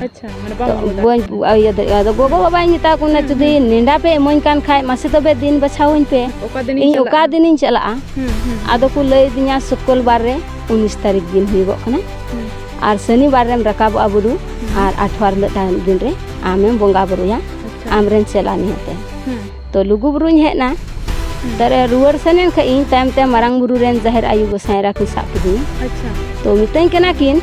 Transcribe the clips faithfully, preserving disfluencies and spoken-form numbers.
ᱟᱪᱪᱷᱟ, ᱢᱟᱱᱮ ᱵᱟᱢ ᱛᱚ ᱩᱰᱩᱠ ᱵᱟᱹᱧ ᱫᱟᱲᱮᱭᱟᱜᱼᱟ᱾ ᱤᱭᱟᱹ ᱫᱟᱲᱮᱭᱟᱜᱼᱟ᱾ ᱟᱫᱚ ᱜᱚᱜᱚ ᱵᱟᱵᱟᱧ ᱢᱮᱛᱟ ᱠᱚ ᱠᱟᱱᱟ, ᱦᱩᱸ, ᱡᱩᱫᱤ ᱦᱩᱸ᱾ ᱱᱮᱰᱟ ᱯᱮ ᱤᱢᱟᱹᱧ ᱠᱟᱱ ᱠᱷᱟᱡ, ᱢᱟᱥᱮ ᱛᱚᱵᱮ ᱫᱤᱱ ᱵᱟᱪᱷᱟᱣᱟᱹᱧ ᱯᱮ᱾ ᱚᱠᱟ ᱫᱤᱱᱤᱧ ᱤᱧ ᱚᱠᱟ ᱪᱟᱞᱟᱜᱼᱟ? ᱫᱤᱱᱤᱧ ᱪᱟᱞᱟᱜᱼᱟ? ᱦᱩᱸ, ᱦᱩᱸ, ᱦᱩᱸ᱾ ᱟᱫᱚ ᱠᱚ ᱞᱟᱹᱭ ᱫᱤᱧᱟ, ᱥᱩᱠᱨᱵᱟᱨ ᱨᱮ ᱩᱱᱤᱥ ᱛᱟᱹᱨᱤᱠᱷ ᱫᱤᱱ ᱦᱩᱭᱩᱜᱚᱜ ᱠᱟᱱᱟ᱾ ᱦᱩᱸ᱾ ᱟᱨ ᱥᱚᱱᱤᱵᱟᱨ ᱨᱮᱢ ᱨᱟᱠᱟᱵᱚᱜᱼᱟ ᱵᱩᱨᱩ, ᱦᱩᱸ᱾ ᱟᱨ ᱟᱴᱷᱣᱟᱨ ᱦᱤᱞᱳᱜ ᱛᱟᱭᱚᱢ ᱫᱤᱱ ᱨᱮ ᱟᱢᱮᱢ ᱵᱚᱸᱜᱟ ᱵᱩᱨᱩᱭᱟ᱾ ᱟᱪᱪᱷᱟ᱾ ᱟᱢᱨᱮᱱ ᱪᱮᱞᱟ ᱱᱤᱦᱟᱹᱛᱮ᱾ ᱦᱩᱸ᱾ ᱛᱚ ᱞᱩᱜᱩ ᱵᱩᱨᱩᱧ ᱦᱮᱡ ᱮᱱᱟ᱾ ᱦᱩᱸ᱾ ᱛᱟᱨᱮ ᱨᱩᱣᱟᱹᱲ ᱥᱮᱱᱮᱱ ᱠᱷᱟᱡ ᱤᱧ, ᱛᱟᱭᱚᱢ ᱛᱮ ᱢᱟᱨᱟᱝ ᱵᱩᱨᱩ ᱨᱮᱱ ᱡᱟᱦᱮᱨ ᱟᱭᱳ ᱜᱚᱸᱥᱟᱭ ᱮᱨᱟ ᱠᱤᱱ ᱥᱟᱵ ᱠᱤᱫᱤᱧᱟ᱾ ᱟᱪᱪᱷᱟ᱾ ᱛᱚ ᱢᱤᱛᱟᱹᱧ ᱠᱟᱱᱟ ᱠᱤᱱ,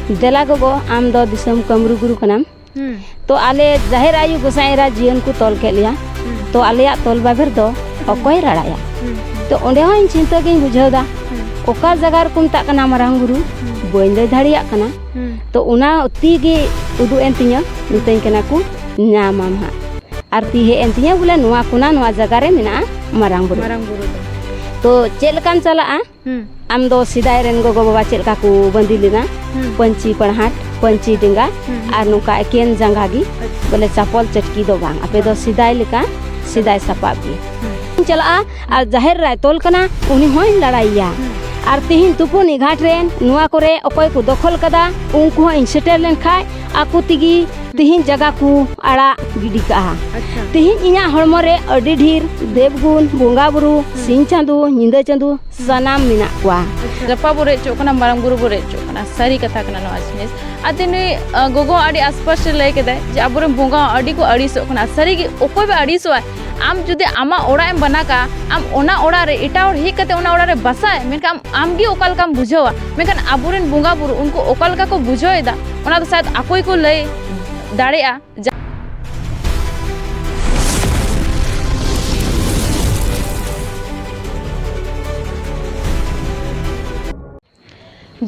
ᱦᱩᱸ᱾ "ᱫᱮᱞᱟ ᱜᱚᱜᱚ, ᱟᱢ ᱫᱚ ᱫᱤᱥᱚᱢ ᱠᱟᱹᱢᱨᱩ ᱜᱩᱨᱩ ᱠᱟᱱᱟᱢ᱾" ᱦᱩᱸ᱾ ᱛᱚ ᱟᱞᱮ ᱡᱟᱦᱮᱨ ᱟᱭᱳ ᱜᱚᱸᱥᱟᱭ ᱮᱨᱟ ᱡᱤᱭᱚᱱ ᱠᱚ ᱛᱚᱞ ᱠᱮᱫ ᱞᱮᱭᱟ᱾ ᱦᱩᱸ᱾ ᱛᱚ ᱟᱞᱮᱭᱟᱜ ᱛᱚᱞ ᱵᱟᱵᱮᱨ ᱫᱚ ᱦᱩᱸ᱾ ᱚᱠᱚᱭ ᱨᱟᱲᱟᱭᱟ? ᱦᱩᱸ, ᱦᱩᱸ᱾ ᱛᱚ ᱚᱸᱰᱮ ᱦᱚᱸ ᱤᱧ ᱪᱤᱱᱛᱟᱹ ᱜᱤᱧ ᱵᱩᱡᱷᱟᱹᱣ ᱫᱟ, ᱦᱩᱸ᱾ ᱚᱠᱟ ᱡᱟᱭᱜᱟ ᱨᱮᱠᱚ ᱢᱮᱛᱟᱜ ᱠᱟᱱᱟ ᱢᱟᱨᱟᱝ ᱵᱩᱨᱩ? ᱦᱩᱸ᱾ ᱵᱟᱹᱧ ᱞᱟᱹᱭ ᱫᱟᱲᱮᱭᱟᱜ ᱠᱟᱱᱟ᱾ ᱦᱩᱸ᱾ ᱛᱚ ᱚᱱᱟ ᱛᱤ ᱜᱮ ᱩᱫᱩᱜ ᱮᱱ ᱛᱤᱧᱟᱹ, ᱢᱤᱛᱟᱹᱧ ᱠᱟᱱᱟ ᱠᱚ, "ᱧᱟᱢᱟᱢ ᱦᱟᱸᱜ᱾" ᱟᱨ ᱛᱤ ᱦᱮᱡ ᱮᱱ ᱛᱤᱧᱟᱹ ᱵᱚᱞᱮ, ᱱᱚᱣᱟ ᱠᱚᱱᱟ, ᱱᱚᱣᱟ ᱡᱟᱭᱜᱟ ᱨᱮ ᱢᱮᱱᱟᱜᱼᱟ ᱢᱟᱨᱟᱝ ᱵᱩᱨᱩ᱾ ᱢᱟᱨᱟᱝ ᱵᱩᱨᱩ ᱫᱚ᱾ ᱛᱚ ᱪᱮᱫ ᱞᱮᱠᱟᱢ ᱪᱟᱞᱟᱜᱼᱟ? ᱦᱩᱸ᱾ ᱟᱢ ᱫᱚ ᱥᱮᱫᱟᱭ ᱨᱮᱱ ᱜᱚᱜᱚ ᱵᱟᱵᱟ ᱪᱮᱫ ᱞᱮᱠᱟ ᱠᱚ ᱵᱟᱸᱫᱮ ᱞᱮᱱᱟ, ᱦᱩᱸ᱾ ᱯᱟᱹᱧᱪᱤ ᱯᱟᱲᱦᱟᱴ, ᱯᱟᱹᱧᱪᱤ ᱰᱮᱸᱜᱟ, ᱦᱩᱸ, ᱦᱩᱸ᱾ ᱟᱨ ᱱᱚᱝᱠᱟ ᱮᱠᱮᱱ ᱡᱟᱸᱜᱟ ᱜᱮ, ᱟᱪᱪᱷᱟ᱾ ᱵᱚᱞᱮ ᱪᱟᱯᱚᱞ ᱪᱟᱹᱴᱠᱤ ᱫᱚ ᱵᱟᱝ, ᱟᱯᱮ ᱫᱚ ᱵᱟᱝ᱾ ᱥᱮᱫᱟᱭ ᱞᱮᱠᱟ ᱥᱮᱫᱟᱭ ᱥᱟᱯᱟᱵ ᱜᱮ᱾ ᱦᱩᱸ᱾ ᱪᱟᱞᱟᱜᱼᱟ ᱟᱨ ᱡᱟᱦᱮᱨ ᱮᱨᱟᱭ ᱛᱚᱞ ᱠᱟᱱᱟ, ᱩᱱᱤ ᱦᱚᱸᱧ ᱞᱟᱲᱟᱭᱮᱭᱟ᱾ ᱦᱩᱸ᱾ ᱟᱨ ᱛᱤᱦᱤᱧ ᱛᱩᱯᱩᱱᱤ ᱜᱷᱟᱴ ᱨᱮᱱ ᱱᱚᱣᱟ ᱠᱚᱨᱮ ᱚᱠᱚᱭ ᱠᱚ ᱫᱚᱠᱷᱚᱞ ᱠᱟᱫᱟ, ᱩᱱᱠᱩ ᱦᱚᱸ ᱤᱧ ᱥᱮᱴᱮᱨ ᱞᱮᱱ ᱠᱷᱟᱡ ᱟᱠᱚ ᱛᱮᱜᱮ ᱛᱤᱦᱤᱧ ᱡᱟᱭᱜᱟ ᱠᱚ ᱟᱲᱟᱜ ᱜᱤᱰᱤ ᱠᱟᱜᱼᱟ᱾ ᱟᱪᱪᱷᱟ᱾ ᱛᱤᱦᱤᱧ ᱤᱧᱟᱹᱜ ᱦᱚᱲᱢᱚ ᱨᱮ ᱟᱹᱰᱤ ᱰᱷᱮᱨ ᱫᱮᱵ ᱜᱩᱱ, ᱵᱚᱸᱜᱟ ᱵᱩᱨᱩ, ᱦᱩᱸ᱾ ᱥᱤᱧ ᱪᱟᱸᱫᱚ, ᱧᱤᱫᱟᱹ ᱪᱟᱸᱫᱚ, ᱦᱩᱸ᱾ ᱥᱟᱱᱟᱢ ᱢᱮᱱᱟᱜ ᱠᱚᱣᱟ᱾ ᱟᱪᱪᱷᱟ᱾ ᱡᱟᱯᱟ ᱵᱚ ᱨᱮᱡ ᱦᱚᱪᱚᱜ ᱠᱟᱱᱟ, ᱢᱟᱨᱟᱝ ᱵᱩᱨᱩ ᱵᱚ ᱨᱮᱡ ᱦᱚᱪᱚᱜ ᱠᱟᱱᱟ, ᱥᱟᱹᱨᱤ ᱠᱟᱛᱷᱟ ᱠᱟᱱᱟ ᱱᱚᱣᱟ ᱡᱤᱱᱤᱥ᱾ ᱟᱨ ᱛᱮ ᱱᱩᱭ, ᱟ, ᱜᱚᱜᱚ ᱦᱚᱸ ᱟᱹᱰᱤ ᱟᱥᱯᱟᱥ ᱮ ᱞᱟᱹᱭ ᱠᱮᱫᱟᱭ ᱡᱮ ᱟᱵᱚᱨᱮᱱ ᱵᱚᱸᱜᱟ ᱦᱚᱸ ᱟᱹᱰᱤ ᱠᱚ ᱟᱹᱲᱤᱥᱚᱜ ᱠᱟᱱᱟ᱾ ᱥᱟᱹᱨᱤᱜᱮ, ᱚᱠᱚᱭ ᱵᱚ ᱟᱹᱲᱤᱥᱚᱜᱼᱟ? ᱟᱢ ᱡᱩᱫᱤ ᱟᱢᱟᱜ ᱚᱲᱟᱜ ᱮᱢ ᱵᱟᱱᱟ ᱠᱟᱜᱼᱟ, ᱟᱢ ᱚᱱᱟ ᱚᱲᱟᱜ ᱨᱮ ᱮᱴᱟᱜ ᱦᱚᱲ ᱦᱮᱡ ᱠᱟᱛᱮ ᱚᱱᱟ ᱚᱲᱟᱜ ᱨᱮ ᱵᱟᱥᱟᱭ, ᱢᱮᱱᱠᱷᱟᱱ ᱟᱢ, ᱟᱢ ᱜᱮ ᱚᱠᱟ ᱞᱮᱠᱟᱢ ᱵᱩᱡᱷᱟᱹᱣᱟ? ᱢᱮᱱᱠᱷᱟᱱ ᱟᱵᱚᱨᱮᱱ ᱵᱚᱸᱜᱟ ᱵᱩᱨᱩ ᱩᱱᱠᱩ ᱚᱠᱟ ᱞᱮᱠᱟ ᱠᱚ ᱵᱩᱡᱷᱟᱹᱣ ᱮᱫᱟ, ᱚᱱᱟ ᱫᱚ ᱥᱟᱭᱟᱫ ᱟᱠᱚ ᱜᱮᱠᱚ ᱞᱟᱹᱭ ᱫᱟᱲᱮᱭᱟᱜᱼᱟ᱾ ᱡᱟ-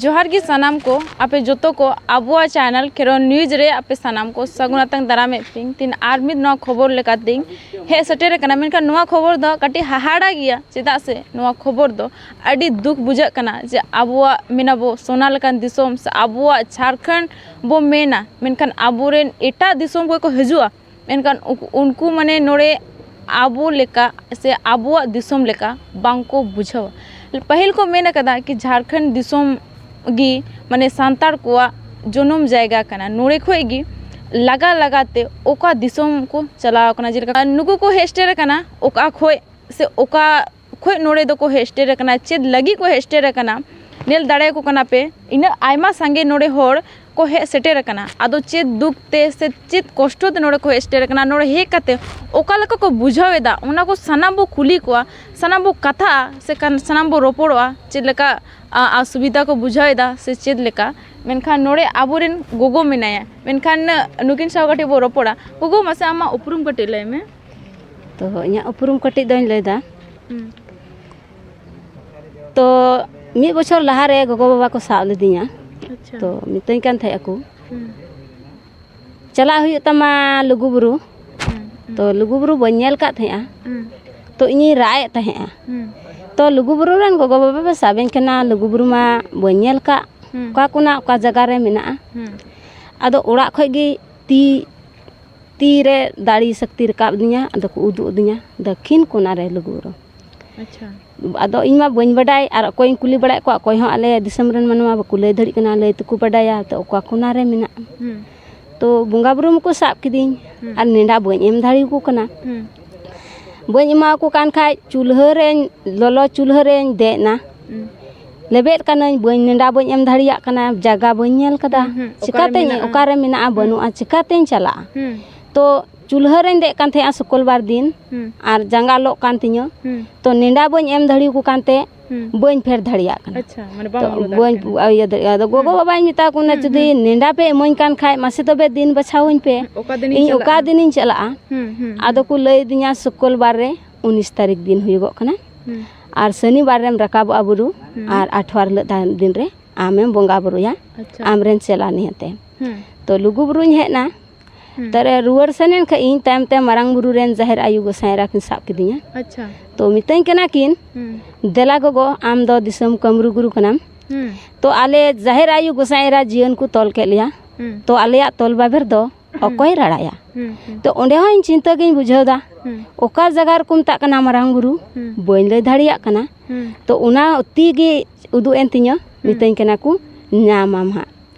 ᱡᱚᱦᱟᱨ ᱜᱮ ᱥᱟᱱᱟᱢ ᱠᱚ, ᱟᱯᱮ ᱡᱚᱛᱚ ᱠᱚ ᱟᱵᱚᱣᱟᱜ channel ᱠᱷᱮᱨᱣᱟᱞ news ᱨᱮ ᱟᱯᱮ ᱥᱟᱱᱟᱢ ᱠᱚ ᱥᱟᱹᱜᱩᱱ ᱟᱛᱟᱝ ᱫᱟᱨᱟᱢᱮᱫ ᱯᱮᱭᱟᱹᱧ᱾ ᱛᱤᱦᱤᱧ ᱟᱨ ᱢᱤᱫ ᱱᱚᱣᱟ ᱠᱷᱚᱵᱚᱨ ᱞᱮᱠᱟᱛᱮᱧ ᱦᱮᱡ ᱥᱮᱴᱮᱨ ᱟᱠᱟᱱᱟ, ᱢᱮᱱᱠᱷᱟᱱ ᱱᱚᱣᱟ ᱠᱷᱚᱵᱚᱨ ᱫᱚ ᱠᱟᱹᱴᱤᱡ ᱦᱟᱦᱟᱲᱟ ᱜᱮᱭᱟ᱾ ᱪᱮᱫᱟᱜ ᱥᱮ ᱱᱚᱣᱟ ᱠᱷᱚᱵᱚᱨ ᱫᱚ ᱟᱹᱰᱤ ᱫᱩᱠ ᱵᱩᱡᱷᱟᱹᱜ ᱠᱟᱱᱟ ᱡᱮ ᱟᱵᱚᱣᱟᱜ ᱢᱮᱱᱟᱵᱚ ᱥᱚᱱᱟ ᱞᱮᱠᱟᱱ ᱫᱤᱥᱚᱢ ᱥᱮ ᱟᱵᱚᱣᱟᱜ ᱡᱷᱟᱲᱠᱷᱚᱸᱰ ᱵᱚ ᱢᱮᱱᱟ, ᱢᱮᱱᱠᱷᱟᱱ ᱟᱵᱚᱨᱮᱱ ᱮᱴᱟᱜ ᱫᱤᱥᱚᱢ ᱠᱷᱚᱱ ᱠᱚ ᱦᱤᱡᱩᱜᱼᱟ, ᱢᱮᱱᱠᱷᱟᱱ ᱩᱱᱠᱩ, ᱩᱱᱠᱩ ᱢᱟᱱᱮ ᱱᱚᱰᱮ ᱟᱵᱚ ᱞᱮᱠᱟ ᱥᱮ ᱟᱵᱚᱣᱟᱜ ᱫᱤᱥᱚᱢ ᱞᱮᱠᱟ ᱵᱟᱝ ᱠᱚ ᱵᱩᱡᱷᱟᱹᱣᱟ᱾ ᱯᱟᱹᱦᱤᱞ ᱠᱚ ᱢᱮᱱ ᱟᱠᱟᱫᱟ ᱠᱤ ᱡᱷᱟᱲᱠᱷᱚᱸᱰ ᱫᱤᱥᱚᱢ ᱜᱮ ᱢᱟᱱᱮ ᱥᱟᱱᱛᱟᱲ ᱠᱚᱣᱟᱜ ᱡᱚᱱᱚᱢ ᱡᱟᱭᱜᱟ ᱠᱟᱱᱟ᱾ ᱱᱚᱰᱮ ᱠᱷᱚᱡ ᱜᱮ ᱞᱟᱜᱟ ᱞᱟᱜᱟ ᱛᱮ ᱚᱠᱟ ᱫᱤᱥᱚᱢ ᱠᱚ ᱪᱟᱞᱟᱣ ᱠᱟᱱᱟ, ᱡᱮᱞᱮᱠᱟ ᱱᱩᱠᱩ ᱠᱚ ᱦᱮᱡ ᱥᱮᱴᱮᱨ ᱟᱠᱟᱱᱟ ᱚᱠᱟ ᱠᱷᱚᱡ, ᱥᱮ ᱚᱠᱟ ᱠᱷᱚᱡ ᱱᱚᱰᱮ ᱫᱚᱠᱚ ᱦᱮᱡ ᱥᱮᱴᱮᱨ ᱟᱠᱟᱱᱟ, ᱪᱮᱫ ᱞᱟᱹᱜᱤᱫ ᱠᱚ ᱦᱮᱡ ᱥᱮᱴᱮᱨ ᱟᱠᱟᱱᱟ, ᱧᱮᱞ ᱫᱟᱲᱮᱭᱟᱠᱚ ᱠᱟᱱᱟ ᱯᱮ, ᱤᱱᱟᱹᱜ ᱟᱭᱢᱟ ᱥᱟᱸᱜᱮ ᱱᱚᱰᱮ ᱦᱚᱲ ᱠᱚ ᱦᱮᱡ ᱥᱮᱴᱮᱨ ᱟᱠᱟᱱᱟ᱾ ᱟᱫᱚ ᱪᱮᱫ ᱫᱩᱠ ᱛᱮ ᱥᱮ ᱪᱮᱫ ᱠᱚᱥᱴᱚ ᱛᱮ ᱱᱚᱰᱮ ᱠᱚ ᱦᱮᱡ ᱥᱮᱴᱮᱨ ᱟᱠᱟᱱᱟ, ᱱᱚᱰᱮ ᱦᱮᱡ ᱠᱟᱛᱮ ᱚᱠᱟ ᱞᱮᱠᱟ ᱠᱚ ᱵᱩᱡᱷᱟᱹᱣ ᱮᱫᱟ, ᱚᱱᱟ ᱠᱚ ᱥᱟᱱᱟᱢ ᱵᱚ ᱠᱩᱞᱤ ᱠᱚᱣᱟ, ᱥᱟᱱᱟᱢ ᱵᱚ ᱠᱟᱛᱷᱟᱜᱼᱟ, ᱥᱮ ᱠᱟᱱ ᱥᱟᱱᱟᱢ ᱵᱚ ᱨᱚᱯᱚᱲᱚᱜᱼᱟ, ᱪᱮᱫ ᱞᱮᱠᱟ ᱟ, ᱚᱥᱩᱵᱤᱫᱷᱟ ᱠᱚ ᱵᱩᱡᱷᱟᱹᱣ ᱮᱫᱟ ᱥᱮ ᱪᱮᱫ ᱞᱮᱠᱟ᱾ ᱢᱮᱱᱠᱷᱟᱱ ᱱᱚᱰᱮ ᱟᱵᱚᱨᱮᱱ ᱜᱚᱜᱚ ᱢᱮᱱᱟᱭᱟ, ᱢᱮᱱᱠᱷᱟᱱ ᱱᱩᱠᱤᱱ ᱥᱟᱶ ᱠᱟᱹᱴᱤᱡ ᱵᱚ ᱨᱚᱯᱚᱲᱟ᱾ ᱜᱚᱜᱚ, ᱢᱟᱥᱮ ᱟᱢᱟᱜ ᱩᱯᱨᱩᱢ ᱠᱟᱹᱴᱤᱡ ᱞᱟᱹᱭ ᱢᱮ᱾ ᱛᱚ, ᱤᱧᱟᱹᱜ ᱩᱯᱨᱩᱢ ᱠᱟᱹᱴᱤᱡ ᱫᱚᱧ ᱞᱟᱹᱭᱫᱟ᱾ ᱦᱩᱸ᱾ ᱛᱚ, ᱢᱤᱫ ᱵᱚᱪᱷᱚᱨ ᱞᱟᱦᱟᱨᱮ ᱜᱚᱜᱚ ᱵᱟᱵᱟ ᱠᱚ ᱥᱟᱵ ᱞᱤᱫᱤᱧᱟ᱾ ᱟᱪᱪᱷᱟ᱾ ᱛᱚ, ᱢᱤᱛᱟᱹᱧ ᱠᱟᱱ ᱛᱟᱦᱮᱸᱫ ᱟᱠᱚ, ᱦᱩᱸ᱾ ᱪᱟᱞᱟᱜ ᱦᱩᱭᱩᱜ ᱛᱟᱢᱟ ᱞᱩᱜᱩᱵᱩᱨᱩ᱾ ᱦᱩᱸ, ᱦᱩᱸ᱾ ᱛᱚ, ᱞᱩᱜᱩᱵᱩᱨᱩ ᱵᱟᱹᱧ ᱧᱮᱞ ᱠᱟᱫ ᱛᱟᱦᱮᱸᱜᱼᱟ᱾ ᱦᱩᱸ᱾ ᱛᱚ, ᱤᱧᱤᱧ ᱨᱟᱜ ᱮᱫ ᱛᱟᱦᱮᱸᱜᱼᱟ᱾ ᱦᱩᱸ᱾ ᱛᱚ, ᱞᱩᱜᱩᱵᱩᱨᱩ ᱨᱮᱱ ᱜᱚᱜᱚ ᱵᱟᱵᱟ ᱯᱮ ᱥᱟᱵ ᱤᱧ ᱠᱟᱱᱟ, ᱞᱩᱜᱩᱵᱩᱨᱩ ᱢᱟ ᱵᱟᱹᱧ ᱧᱮᱞ ᱠᱟᱜ᱾ ᱦᱩᱸ᱾ ᱚᱠᱟ ᱠᱚᱱᱟ ᱚᱠᱟ ᱡᱟᱭᱜᱟ ᱨᱮ ᱢᱮᱱᱟᱜᱼᱟ? ᱦᱩᱸ᱾ ᱟᱫᱚ ᱚᱲᱟᱜ ᱠᱷᱚᱡ ᱜᱮ ᱛᱤ ᱛᱤ ᱨᱮ ᱫᱟᱲᱮ ᱥᱚᱠᱛᱤ ᱨᱟᱠᱟᱵ ᱟᱹᱫᱤᱧᱟ, ᱟᱫᱚ ᱠᱚ ᱩᱫᱩᱜ ᱟᱹᱫᱤᱧᱟ ᱫᱚᱠᱠᱷᱤᱱ ᱠᱚᱱᱟ ᱨᱮ ᱞᱩᱜᱩᱵᱩᱨᱩ᱾ ᱟᱪᱪᱷᱟ᱾ ᱟᱫᱚ ᱤᱧ ᱢᱟ ᱵᱟᱹᱧ ᱵᱟᱰᱟᱭ, ᱟᱨ ᱚᱠᱚᱭᱤᱧ ᱠᱩᱞᱤ ᱵᱟᱲᱟᱭᱮᱫ ᱠᱚᱣᱟ, ᱚᱠᱚᱭ ᱦᱚᱸ ᱟᱞᱮ ᱫᱤᱥᱚᱢ ᱨᱮᱱ ᱢᱟᱱᱣᱟ ᱵᱟᱠᱚ ᱞᱟᱹᱭ ᱫᱟᱲᱮᱭᱟᱜ ᱠᱟᱱᱟ, ᱞᱟᱹᱭ ᱛᱮᱠᱚ ᱵᱟᱰᱟᱭᱟ, ᱛᱚ ᱚᱠᱟ ᱠᱚᱱᱟ ᱨᱮ ᱢᱮᱱᱟᱜᱼᱟ᱾ ᱦᱩᱸ᱾ ᱛᱚ ᱵᱚᱸᱜᱟ ᱵᱩᱨᱩ ᱢᱟᱠᱚ ᱥᱟᱵ ᱠᱤᱫᱤᱧ, ᱦᱩᱸ᱾ ᱟᱨ ᱱᱮᱰᱟ ᱵᱟᱹᱧ ᱮᱢ ᱫᱟᱲᱮᱭᱟᱠᱚ ᱠᱟᱱᱟ᱾ ᱦᱩᱸ᱾ ᱵᱟᱹᱧ ᱮᱢᱟᱣᱟᱠᱚ ᱠᱟᱱ ᱠᱷᱟᱡ, ᱪᱩᱞᱦᱟᱹ ᱨᱮᱧ, ᱞᱚᱞᱚ ᱪᱩᱞᱦᱟᱹ ᱨᱮᱧ ᱫᱮᱡ ᱮᱱᱟ᱾ ᱦᱩᱸ᱾ ᱞᱮᱵᱮᱫ ᱠᱟᱹᱱᱟᱹᱧ, ᱵᱟᱹᱧ, ᱱᱮᱰᱟ ᱵᱟᱹᱧ ᱮᱢ ᱫᱟᱲᱮᱭᱟᱜ ᱠᱟᱱᱟ, ᱡᱟᱭᱜᱟ ᱵᱟᱹᱧ ᱧᱮᱞ ᱠᱟᱫᱟ᱾ ᱦᱩᱸ, ᱦᱩᱸ᱾ ᱚᱠᱟᱨᱮ ᱪᱤᱠᱟᱛᱮᱧ, ᱢᱮᱱᱟᱜᱼᱟ? ᱚᱠᱟᱨᱮ ᱢᱮᱱᱟᱜᱼᱟ, ᱦᱩᱸ᱾ ᱵᱟᱹᱱᱩᱜᱼᱟ, ᱪᱤᱠᱟᱛᱮᱧ ᱪᱟᱞᱟᱜᱼᱟ? ᱦᱩᱸ᱾ ᱛᱚ ᱪᱩᱞᱦᱟᱹ ᱨᱮᱧ ᱫᱮᱡ ᱠᱟᱱ ᱛᱟᱦᱮᱸᱜᱼᱟ ᱥᱩᱠᱚᱞᱵᱟᱨ ᱫᱤᱱ, ᱦᱩᱸ᱾ ᱟᱨ ᱡᱟᱸᱜᱟ ᱞᱚᱜ ᱠᱟᱱ ᱛᱤᱧᱟᱹ᱾ ᱦᱩᱸ᱾ ᱛᱚ ᱱᱮᱰᱟ ᱵᱟᱹᱧ ᱮᱢ ᱫᱟᱲᱮᱭᱟᱠᱚ ᱠᱟᱱᱛᱮ ᱦᱩᱸ᱾ ᱵᱟᱹᱧ ᱯᱷᱮᱰ ᱫᱟᱲᱮᱭᱟᱜ ᱠᱟᱱᱟ᱾ ᱟᱪᱪᱷᱟ, ᱢᱟᱱᱮ ᱵᱟᱢ ᱛᱚ ᱟᱬᱜᱚ ᱫᱟᱲᱮᱭᱟᱜ ᱵᱟᱹᱧ ᱠᱟᱱᱟ᱾ ᱤᱭᱟᱹ ᱫᱟᱲᱮᱭᱟᱜᱼᱟ᱾ ᱟᱫᱚ ᱜᱚᱜᱚ ᱦᱩᱸ᱾ ᱵᱟᱵᱟᱧ ᱢᱮᱛᱟ ᱠᱚ ᱠᱟᱱᱟ, ᱦᱩᱸ, ᱡᱩᱫᱤ ᱦᱩᱸ᱾ ᱱᱮᱰᱟ ᱯᱮ ᱤᱢᱟᱹᱧ ᱠᱟᱱ ᱠᱷᱟᱡ, ᱢᱟᱥᱮ ᱛᱚᱵᱮ ᱫᱤᱱ ᱵᱟᱪᱷᱟᱣᱟᱹᱧ ᱯᱮ᱾ ᱚᱠᱟ ᱫᱤᱱᱤᱧ ᱤᱧ ᱚᱠᱟ ᱪᱟᱞᱟᱜᱼᱟ? ᱫᱤᱱᱤᱧ ᱪᱟᱞᱟᱜᱼᱟ? ᱦᱩᱸ, ᱦᱩᱸ, ᱟᱫᱚ ᱦᱩᱸ᱾ ᱠᱚ ᱞᱟᱹᱭ ᱟᱹᱫᱤᱧᱟ, ᱥᱩᱠᱚᱞᱵᱟᱨ ᱨᱮ ᱩᱱᱤᱥ ᱛᱟᱹᱨᱤᱠᱷ ᱫᱤᱱ ᱦᱩᱭᱩᱜᱚᱜ ᱠᱟᱱᱟ᱾ ᱦᱩᱸ᱾ ᱟᱨ ᱥᱚᱱᱤᱵᱟᱨ ᱨᱮᱢ ᱨᱟᱠᱟᱵᱚᱜᱼᱟ ᱵᱩᱨᱩ, ᱦᱩᱸ᱾ ᱟᱨ ᱟᱴᱷᱣᱟᱨ ᱦᱤᱞᱳᱜ ᱫᱤᱱ ᱨᱮ ᱟᱢᱮᱢ ᱵᱚᱸᱜᱟ ᱵᱩᱨᱩᱭᱟ, ᱟᱪᱪᱷᱟ᱾ ᱟᱢᱨᱮᱱ ᱪᱮᱞᱟ ᱱᱤᱭᱟᱹᱛᱮ᱾ ᱦᱩᱸ᱾ ᱛᱚ ᱞᱩᱜᱩ ᱵᱩᱨᱩᱧ ᱦᱮᱡ ᱮᱱᱟ᱾ ᱦᱩᱸ᱾ ᱛᱟᱨᱮ ᱨᱩᱣᱟᱹᱲ ᱥᱮᱱᱮᱱ ᱠᱷᱟᱡ ᱤᱧ, ᱛᱟᱭᱚᱢ ᱛᱮ ᱢᱟᱨᱟᱝ ᱵᱩᱨᱩ ᱨᱮᱱ ᱡᱟᱦᱮᱨ ᱟᱭᱳ ᱜᱚᱸᱥᱟᱭ ᱮᱨᱟ ᱠᱤᱱ ᱥᱟᱵ ᱠᱤᱫᱤᱧᱟ᱾ ᱟᱪᱪᱷᱟ᱾ ᱛᱚ ᱢᱤᱛᱟᱹᱧ ᱠᱟᱱᱟ ᱠᱤᱱ, ᱦᱩᱸ᱾ "ᱫᱮᱞᱟ ᱜᱚᱜᱚ, ᱟᱢ ᱫᱚ ᱫᱤᱥᱚᱢ ᱠᱟᱹᱢᱨᱩ ᱜᱩᱨᱩ ᱠᱟᱱᱟᱢ᱾ ᱦᱩᱸ᱾ ᱛᱚ ᱟᱞᱮ ᱡᱟᱦᱮᱨ ᱟᱭᱳ ᱜᱚᱸᱥᱟᱭ ᱮᱨᱟ ᱡᱤᱭᱚᱱ ᱠᱚ ᱛᱚᱞ ᱠᱮᱫ ᱞᱮᱭᱟ᱾ ᱦᱩᱸ᱾ ᱛᱚ ᱟᱞᱮᱭᱟᱜ ᱛᱚᱞ ᱵᱟᱵᱮᱨ ᱫᱚ ᱦᱩᱸ᱾ ᱚᱠᱚᱭ ᱨᱟᱲᱟᱭᱟ?" ᱦᱩᱸ, ᱦᱩᱸ᱾ ᱛᱚ ᱚᱸᱰᱮ ᱦᱚᱸ ᱤᱧ ᱪᱤᱱᱛᱟᱹ ᱜᱤᱧ ᱵᱩᱡᱷᱟᱹᱣ ᱫᱟ, ᱦᱩᱸ᱾ ᱚᱠᱟ ᱡᱟᱭᱜᱟ ᱨᱮᱠᱚ ᱢᱮᱛᱟᱜ ᱠᱟᱱᱟ ᱢᱟᱨᱟᱝ ᱵᱩᱨᱩ? ᱦᱩᱸ᱾ ᱵᱟᱹᱧ ᱞᱟᱹᱭ ᱫᱟᱲᱮᱭᱟᱜ ᱠᱟᱱᱟ᱾ ᱦᱩᱸ᱾ ᱛᱚ ᱚᱱᱟ ᱛᱤ ᱜᱮ ᱩᱫᱩᱜ ᱮᱱ ᱛᱤᱧᱟᱹ, ᱦᱩᱸ᱾ ᱢᱤᱛᱟᱹᱧ ᱠᱟᱱᱟ ᱠᱚ, "ᱧᱟᱢᱟᱢ ᱦᱟᱸᱜ,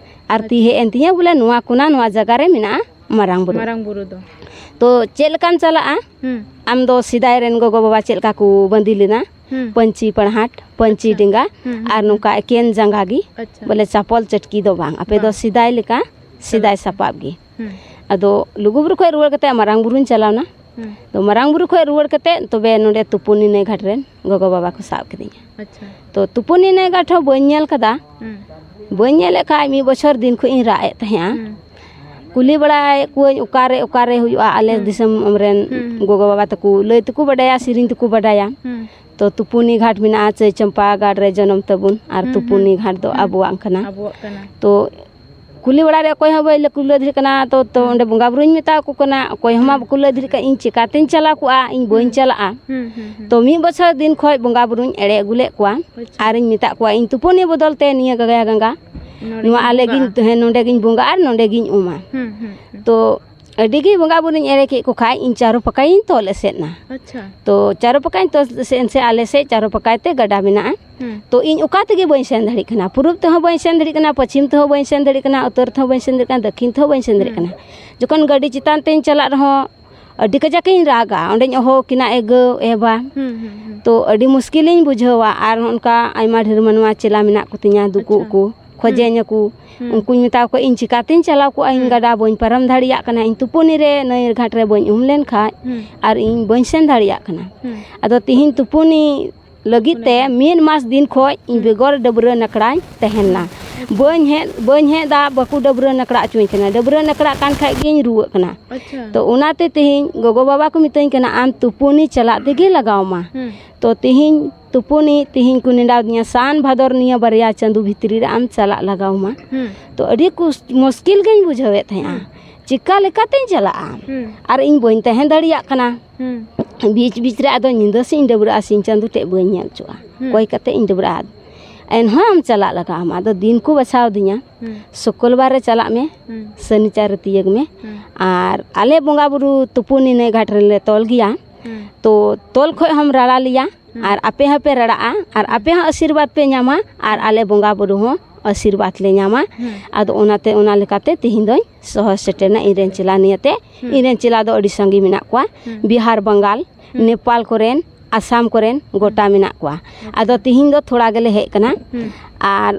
ᱟᱨ ᱛᱤ ᱦᱮᱡ ᱮᱱ ᱛᱤᱧᱟᱹ ᱵᱚᱞᱮ ᱱᱚᱣᱟ ᱠᱚᱱᱟ, ᱱᱚᱣᱟ ᱡᱟᱭᱜᱟ ᱨᱮ ᱢᱮᱱᱟᱜᱼᱟ ᱢᱟᱨᱟᱝ ᱵᱩᱨᱩ᱾ ᱢᱟᱨᱟᱝ ᱵᱩᱨᱩ ᱫᱚ᱾ ᱛᱚ ᱪᱮᱫ ᱞᱮᱠᱟᱢ ᱪᱟᱞᱟᱜᱼᱟ? ᱦᱩᱸ᱾ ᱟᱢ ᱫᱚ ᱥᱮᱫᱟᱭ ᱨᱮᱱ ᱜᱚᱜᱚ ᱵᱟᱵᱟ ᱪᱮᱫ ᱞᱮᱠᱟ ᱠᱚ ᱵᱟᱸᱫᱮ ᱞᱮᱱᱟ, ᱦᱩᱸ᱾ ᱯᱟᱹᱧᱪᱤ ᱯᱟᱲᱦᱟᱴ, ᱯᱟᱹᱧᱪᱤ ᱟᱪᱪᱷᱟ᱾ ᱰᱮᱸᱜᱟ, ᱦᱩᱸ, ᱦᱩᱸ, ᱟᱨ ᱦᱩᱸ᱾ ᱱᱚᱝᱠᱟ ᱮᱠᱮᱱ ᱡᱟᱸᱜᱟ ᱜᱮ, ᱟᱪᱪᱷᱟ᱾ ᱵᱚᱞᱮ ᱪᱟᱯᱚᱞ ᱪᱟᱹᱴᱠᱤ ᱫᱚ ᱵᱟᱝ, ᱟᱯᱮ ᱫᱚ ᱵᱟᱝ᱾ ᱥᱮᱫᱟᱭ ᱞᱮᱠᱟ ᱥᱮᱫᱟᱭ ᱪᱟᱞᱟᱜ ᱥᱟᱯᱟᱵ ᱜᱮ᱾ ᱦᱩᱸ᱾ ᱟᱫᱚ ᱞᱩᱜᱩᱵᱩᱨᱩ ᱠᱷᱚᱱ ᱨᱩᱣᱟᱹᱲ ᱠᱟᱛᱮ ᱢᱟᱨᱟᱝ ᱵᱩᱨᱩᱧ ᱪᱟᱞᱟᱣᱱᱟ᱾ ᱦᱩᱸ᱾ ᱛᱚ ᱢᱟᱨᱟᱝ ᱵᱩᱨᱩ ᱠᱷᱚᱱ ᱨᱩᱣᱟᱹᱲ ᱠᱟᱛᱮ ᱛᱚᱵᱮ ᱱᱚᱰᱮ ᱛᱩᱯᱩᱱᱤ ᱱᱟᱹᱭ ᱜᱷᱟᱴ ᱨᱮᱱ ᱜᱚᱜᱚ ᱵᱟᱵᱟ ᱠᱚ ᱥᱟᱵ ᱠᱤᱫᱤᱧᱟ᱾ ᱟᱪᱪᱷᱟ᱾ ᱛᱚ ᱛᱩᱯᱩᱱᱤ ᱱᱟᱹᱭ ᱜᱷᱟᱴ ᱦᱚᱸ ᱵᱟᱹᱧ ᱧᱮᱞ ᱠᱟᱫᱟ᱾ ᱦᱩᱸ᱾ ᱵᱟᱹᱧ ᱧᱮᱞᱮᱫ ᱠᱷᱟᱡ ᱢᱤᱫ ᱵᱚᱪᱷᱚᱨ ᱫᱤᱱ ᱠᱷᱚᱱ ᱤᱧ ᱨᱟᱜ ᱮᱫ ᱛᱟᱦᱮᱸᱜᱼᱟ᱾ ᱦᱩᱸ᱾ ᱠᱩᱞᱤ ᱵᱟᱲᱟᱭᱮᱫ ᱠᱚᱣᱟᱹᱧ ᱚᱠᱟᱨᱮ, ᱚᱠᱟᱨᱮ ᱦᱩᱭᱩᱜᱼᱟ ᱟᱞᱮ ᱦᱩᱸ᱾ ᱫᱤᱥᱚᱢ ᱨᱮᱱ ᱦᱩᱸ, ᱦᱩᱸ᱾ ᱜᱚᱜᱚ ᱵᱟᱵᱟ ᱛᱟᱠᱚ ᱞᱟᱹᱭ ᱛᱮᱠᱚ ᱵᱟᱰᱟᱭᱟ, ᱥᱮᱨᱮᱧ ᱛᱮᱠᱚ ᱵᱟᱰᱟᱭᱟ᱾ ᱦᱩᱸ᱾ ᱛᱚ ᱛᱩᱯᱩᱱᱤ ᱜᱷᱟᱴ ᱢᱮᱱᱟᱜᱼᱟ, ᱪᱟᱹᱭ ᱪᱟᱢᱯᱟ ᱜᱟᱲ ᱨᱮ ᱡᱚᱱᱚᱢ ᱛᱟᱵᱚᱱ, ᱟᱨ ᱦᱩᱸ, ᱛᱩᱯᱩᱱᱤ ᱦᱩᱸ, ᱜᱷᱟᱴ ᱫᱚ ᱦᱩᱸ᱾ ᱟᱵᱚᱣᱟᱜ ᱠᱟᱱᱟ᱾ ᱟᱵᱚᱣᱟᱜ ᱠᱟᱱᱟ᱾ ᱛᱚ ᱠᱩᱞᱤ ᱵᱟᱲᱟ ᱨᱮ ᱚᱠᱚᱭ ᱦᱚᱸ ᱵᱟᱭ ᱞᱟᱹ-, ᱠᱩᱞᱟᱹ ᱫᱟᱲᱮᱭᱟᱜ ᱠᱟᱱᱟ, ᱛᱚ, ᱛᱚ ᱦᱩᱸ᱾ ᱚᱸᱰᱮ ᱵᱚᱸᱜᱟ ᱵᱩᱨᱩᱧ ᱢᱮᱛᱟ ᱠᱚ ᱠᱟᱱᱟ, ᱚᱠᱚᱭ ᱦᱚᱸ ᱢᱟ ᱦᱩᱸ᱾ ᱵᱟᱠᱚ ᱞᱟᱹᱭ ᱫᱟᱲᱮᱭᱟᱜ ᱠᱟᱱᱟ, ᱤᱧ ᱪᱮᱠᱟᱛᱤᱧ ᱪᱟᱞᱟᱣ ᱠᱚᱜᱼᱟ, ᱤᱧ ᱵᱟᱹᱧ ᱦᱩᱸ᱾ ᱪᱟᱞᱟᱜᱼᱟ᱾ ᱦᱩᱸ, ᱦᱩᱸ, ᱦᱩᱸ᱾ ᱛᱚ ᱢᱤᱫ ᱵᱚᱪᱷᱚᱨ ᱫᱤᱱ ᱠᱷᱚᱡ ᱵᱚᱸᱜᱟ ᱵᱩᱨᱩᱧ ᱮᱲᱮ ᱟᱹᱜᱩ ᱞᱮᱫ ᱠᱚᱣᱟ᱾ ᱟᱪᱪᱷᱟ᱾ ᱟᱨᱤᱧ ᱢᱮᱛᱟᱜ ᱠᱚᱣᱟ, ᱤᱧ ᱛᱩᱯᱩᱱᱤ ᱵᱚᱫᱚᱞ ᱛᱮ ᱱᱤᱭᱟᱹ ᱜᱟᱭᱟ ᱜᱟᱸᱜᱟ ᱱᱚᱰᱮ ᱱᱚᱣᱟ ᱜᱤᱧ ᱟᱞᱮ ᱜᱤᱧ, ᱵᱚᱸᱜᱟᱜᱼᱟ᱾ ᱦᱮᱸ, ᱱᱚᱰᱮ ᱜᱤᱧ ᱵᱚᱸᱜᱟᱜᱼᱟ ᱟᱨ ᱱᱚᱰᱮ ᱜᱤᱧ ᱩᱢᱟ᱾ ᱦᱩᱸ, ᱦᱩᱸ, ᱦᱩᱸ᱾ ᱛᱚ ᱟᱹᱰᱤ ᱜᱮ ᱵᱚᱸᱜᱟ ᱵᱩᱨᱩᱧ ᱮᱲᱮ ᱠᱮᱫ ᱠᱚ ᱠᱷᱟᱡ, ᱤᱧ ᱪᱟᱨᱚ ᱯᱟᱠᱟᱭᱤᱧ ᱛᱚᱞ ᱮᱥᱮᱫ ᱮᱱᱟ᱾ ᱟᱪᱪᱷᱟ᱾ ᱛᱚ ᱪᱟᱨᱚ ᱯᱟᱠᱟᱧ ᱛᱚᱞ ᱮᱥᱮᱫ ᱮᱱ ᱥᱮ ᱟᱞᱮ ᱥᱮᱫ ᱪᱟᱨᱚ ᱯᱟᱠᱟᱭ ᱛᱮ ᱜᱟᱰᱟ ᱢᱮᱱᱟᱜᱼᱟ᱾ ᱦᱩᱸ᱾ ᱛᱚ ᱤᱧ ᱚᱠᱟ ᱛᱮᱜᱮ ᱵᱟᱹᱧ ᱥᱮᱱ ᱫᱟᱲᱮᱭᱟᱜ ᱠᱟᱱᱟ, ᱯᱩᱨᱩᱵ ᱛᱮᱦᱚᱸ ᱵᱟᱹᱧ ᱥᱮᱱ ᱫᱟᱲᱮᱭᱟᱜ ᱠᱟᱱᱟ, ᱯᱚᱪᱷᱤᱢ ᱛᱮᱦᱚᱸ ᱵᱟᱹᱧ ᱥᱮᱱ ᱫᱟᱲᱮᱭᱟᱜ ᱠᱟᱱᱟ, ᱩᱛᱛᱚᱨ ᱛᱮᱦᱚᱸ ᱵᱟᱹᱧ ᱥᱮᱱ ᱫᱟᱲᱮᱭᱟᱜ ᱠᱟᱱᱟ, ᱫᱚᱠᱠᱷᱤᱱ ᱛᱮᱦᱚᱸ ᱵᱟᱹᱧ ᱥᱮᱱ ᱫᱟᱲᱮᱭᱟᱜ ᱦᱩᱸ᱾ ᱠᱟᱱᱟ᱾ ᱡᱚᱠᱷᱚᱱ ᱜᱟᱹᱰᱤ ᱪᱮᱛᱟᱱ ᱛᱮᱧ ᱪᱟᱞᱟᱜ ᱨᱮᱦᱚᱸ ᱟᱹᱰᱤ ᱠᱟᱡᱟᱠ ᱤᱧ ᱨᱟᱜᱟ, ᱚᱸᱰᱮᱧ ᱚᱦᱚ ᱠᱤᱱᱟ, ᱮ ᱜᱟᱹᱣ, ᱮ ᱵᱟ᱾ ᱦᱩᱸ, ᱦᱩᱸ, ᱦᱩᱸ᱾ ᱛᱚ ᱟᱹᱰᱤ ᱢᱩᱥᱠᱤᱞᱤᱧ ᱵᱩᱡᱷᱟᱹᱣᱟ᱾ ᱟᱨ ᱚᱱᱠᱟ ᱟᱭᱢᱟ ᱰᱷᱮᱨ ᱢᱟᱱᱣᱟ ᱪᱮᱞᱟ ᱢᱮᱱᱟᱜ ᱠᱚᱛᱤᱧᱟ, ᱫᱩᱠᱩ ᱟᱪᱪᱷᱟ᱾ ᱠᱚ ᱦᱩᱸ᱾ ᱠᱷᱚᱡᱮᱧᱟᱠᱚ, ᱦᱩᱸ᱾ ᱩᱱᱠᱩᱧ ᱢᱮᱛᱟ ᱠᱚᱣᱟ, ᱤᱧ ᱪᱤᱠᱟᱛᱤᱧ ᱪᱟᱞᱟᱣ ᱠᱚᱜᱼᱟ, ᱤᱧ ᱦᱩᱸ᱾ ᱜᱟᱰᱟ ᱵᱟᱹᱧ ᱯᱟᱨᱚᱢ ᱫᱟᱲᱮᱭᱟᱜ ᱠᱟᱱᱟ, ᱤᱧ ᱛᱩᱯᱩᱱᱤ ᱨᱮ ᱱᱟᱹᱭ ᱜᱷᱟᱴ ᱨᱮ ᱵᱟᱹᱧ ᱩᱢ ᱞᱮᱱ ᱠᱷᱟᱡ, ᱦᱩᱸ᱾ ᱟᱨ ᱤᱧ ᱵᱟᱹᱧ ᱥᱮᱱ ᱫᱟᱲᱮᱭᱟᱜ ᱠᱟᱱᱟ᱾ ᱦᱩᱸ᱾ ᱟᱫᱚ ᱛᱤᱦᱤᱧ ᱛᱩᱯᱩᱱᱤ ᱞᱟᱹᱜᱤᱫ ᱛᱮ ᱦᱩᱸ᱾ ᱢᱤᱫ ᱢᱟᱥ ᱫᱤᱱ ᱠᱷᱚᱡ ᱤᱧ ᱦᱩᱸ᱾ ᱵᱮᱜᱚᱨ ᱰᱟᱹᱵᱽᱨᱟᱹ ᱱᱟᱠᱲᱟᱧ ᱛᱟᱦᱮᱸ ᱞᱮᱱᱟ᱾ ᱦᱩᱸ᱾ ᱵᱟᱹᱧ ᱦᱮᱡ, ᱵᱟᱹᱧ ᱦᱮᱡ ᱫᱟ, ᱵᱟᱠᱚ ᱰᱟᱹᱵᱽᱨᱟᱹ ᱱᱟᱠᱲᱟ ᱦᱚᱪᱚᱧ ᱠᱟᱱᱟ᱾ ᱰᱟᱹᱵᱽᱨᱟᱹ ᱱᱟᱠᱲᱟᱜ ᱠᱟᱱ ᱠᱷᱟᱡ ᱜᱤᱧ ᱨᱩᱣᱟᱹᱜ ᱠᱟᱱᱟ᱾ ᱟᱪᱪᱷᱟ᱾ ᱛᱚ ᱚᱱᱟᱛᱮ ᱛᱮᱦᱮᱧ ᱜᱚᱜᱚ ᱵᱟᱵᱟ ᱠᱚ ᱢᱤᱛᱟᱹᱧ ᱠᱟᱱᱟ, ᱟᱢ ᱛᱩᱯᱩᱱᱤ ᱪᱟᱞᱟᱜ ᱛᱮᱜᱮ ᱞᱟᱜᱟᱣ ᱢᱟ᱾ ᱦᱩᱸ᱾ ᱛᱚ ᱛᱮᱦᱮᱧ ᱛᱩᱯᱩᱱᱤ, ᱛᱮᱦᱮᱧ ᱠᱚ ᱱᱮᱰᱟᱣ ᱫᱤᱧᱟ, ᱥᱟᱱ ᱵᱷᱟᱫᱚᱨ ᱱᱤᱭᱟᱹ ᱵᱟᱨᱭᱟ ᱪᱟᱸᱫᱚ ᱵᱷᱤᱛᱨᱤ ᱨᱮ ᱟᱢ ᱪᱟᱞᱟᱜ ᱞᱟᱜᱟᱣ ᱢᱟ᱾ ᱦᱩᱸ᱾ ᱛᱚ ᱟᱹᱰᱤ ᱠᱩᱥ-, ᱢᱩᱥᱠᱤᱞ ᱜᱤᱧ ᱵᱩᱡᱷᱟᱹᱣᱮᱫ ᱛᱟᱦᱮᱸᱜᱼᱟ᱾ ᱦᱩᱸ᱾ ᱪᱤᱠᱟ ᱞᱮᱠᱟᱛᱤᱧ ᱪᱟᱞᱟᱜᱼᱟ? ᱦᱩᱸ᱾ ᱟᱨ ᱤᱧ ᱵᱟᱹᱧ ᱛᱟᱦᱮᱸ ᱫᱟᱲᱮᱭᱟᱜ ᱠᱟᱱᱟ᱾ ᱦᱩᱸ᱾ ᱵᱤᱪ ᱵᱤᱪ ᱨᱮ ᱟᱫᱚ ᱧᱤᱫᱟᱹ ᱥᱮᱫ ᱤᱧ ᱰᱟᱹᱵᱽᱨᱟᱹᱜᱼᱟ, ᱥᱤᱧ ᱪᱟᱸᱫᱚ ᱴᱷᱮᱡ ᱵᱟᱹᱧ ᱧᱮᱞ ᱦᱚᱪᱚᱜᱼᱟ᱾ ᱦᱩᱸ᱾ ᱠᱚᱭ ᱠᱟᱛᱮ ᱤᱧ ᱰᱟᱹᱵᱽᱨᱟᱹᱜᱼᱟ᱾ ᱮᱱᱦᱚᱸ ᱟᱢ ᱪᱟᱞᱟᱜ ᱞᱟᱜᱟᱣ ᱟᱢᱟ᱾ ᱟᱫᱚ ᱫᱤᱱ ᱠᱚ ᱵᱟᱪᱷᱟᱣ ᱫᱤᱧᱟ᱾ ᱦᱩᱸ᱾ ᱥᱩᱠᱚᱞ ᱵᱟᱨ ᱨᱮ ᱪᱟᱞᱟᱜ ᱢᱮ, ᱦᱩᱸ᱾ ᱥᱟᱹᱱᱤᱪᱟᱨ ᱨᱮ ᱛᱤᱭᱟᱹᱜᱽ ᱢᱮ᱾ ᱦᱩᱸ᱾ ᱟᱨ ᱟᱞᱮ ᱵᱚᱸᱜᱟ ᱵᱩᱨᱩ ᱛᱩᱯᱩᱱᱤ ᱱᱟᱹᱭ ᱜᱷᱟᱴ ᱨᱮᱞᱮ ᱛᱚᱞ ᱜᱮᱭᱟ᱾ ᱦᱩᱸ᱾ ᱛᱚ ᱛᱚᱞ ᱠᱷᱚᱡ ᱦᱚᱸᱢ ᱨᱟᱲᱟ ᱞᱮᱭᱟ, ᱦᱩᱸ᱾ ᱟᱨ ᱟᱯᱮ ᱦᱚᱸᱯᱮ ᱨᱟᱲᱟᱜᱼᱟ, ᱟᱨ ᱦᱩᱸ᱾ ᱟᱯᱮ ᱦᱚᱸ ᱟᱥᱤᱨᱵᱟᱫᱽ ᱯᱮ ᱧᱟᱢᱟ, ᱟᱨ ᱟᱞᱮ ᱵᱚᱸᱜᱟ ᱵᱩᱨᱩ ᱦᱚᱸ ᱟᱥᱤᱨᱵᱟᱫᱽ ᱞᱮ ᱧᱟᱢᱟ᱾ ᱟᱫᱚ ᱚᱱᱟᱛᱮ, ᱚᱱᱟ ᱞᱮᱠᱟᱛᱮ ᱛᱮᱦᱮᱧ ᱫᱚᱧ ᱥᱚᱦᱚᱨ ᱥᱮᱴᱮᱨᱱᱟ ᱤᱧ ᱨᱮᱱ ᱪᱮᱞᱟ ᱱᱤᱭᱟᱹᱛᱮ᱾ ᱤᱧ ᱨᱮᱱ ᱪᱮᱞᱟ ᱫᱚ ᱟᱹᱰᱤ ᱥᱟᱸᱜᱮ ᱢᱮᱱᱟᱜ ᱠᱚᱣᱟ᱾ ᱵᱤᱦᱟᱨ, ᱵᱟᱝᱜᱟᱞ, ᱱᱮᱯᱟᱞ ᱠᱚᱨᱮᱱ, ᱟᱥᱟᱢ ᱠᱚᱨᱮᱱ ᱜᱚᱴᱟ ᱢᱮᱱᱟᱜ ᱠᱚᱣᱟ᱾ ᱟᱫᱚ ᱛᱤᱦᱤᱧ ᱫᱚ ᱛᱷᱚᱲᱟ ᱜᱮᱞᱮ ᱦᱮᱡ ᱠᱟᱱᱟ᱾ ᱟᱨ